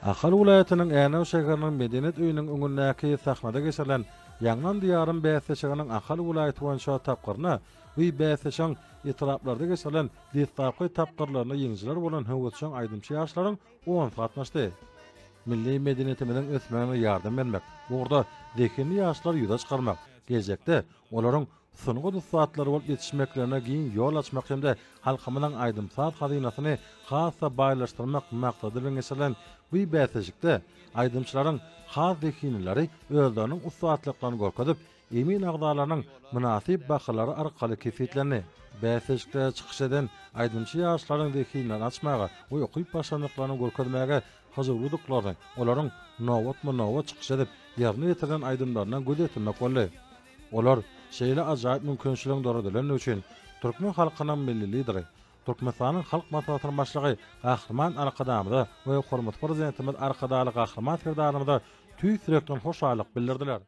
Ahal welaýatynyň Änew şäheriniň Medeniýet öýüniň öňündäki sahnada geçirilen Ýaňlan Diýarym bäsleşiginiň Ahal welaýaty boýunça tapgyryna bu bäsleşigiň etraplarda geçirilen deslapky tapgyrlarynda ýeňijiler bolan höwesjeň aýdymçy ýaşlaryň onsy gatnaşdy. Milli medeniýetimiziň ösmegine ýardam bermek, bu ugurda zehinli ýaşlary ýüze çykarmak, geljekde olaryň sungat ussatlary bolup ýetişmeklerine giň ýol açmak hem-de halkymyzyň aýdym-saz hazynasyny has-da baýlaşdyrmak maksady bilen geçirilen bu bäsleşikde aýdymçylaryň has zehinlileri özleriniň ussatlyklaryny görkezip, emin agzalarynyň mynasyp bahalary arkaly kesgitlendi. Bäsleşikde çykyş eden aýdymçy ýaşlaryň zehinlerini açmaga we ukyp-başarnyklaryny görkezmäge hyjuwlydyklaryny olaryň nobatma-nobat çykyş edip, ýerine ýetiren aýdymlaryndan göz ýetirmek boldy. Olar şeýle ajaýyp mümkinçiligiň döredilendigi üçin türkmen halkynyň Milli Lideri, Türkmenistanyň Halk Maslahatynyň Başlygy Gahryman Arkadagymyza we hormatly Prezidentimiz Arkadagly Gahryman Serdarymyza tüýs ýürekden hoşallyk bildirdiler.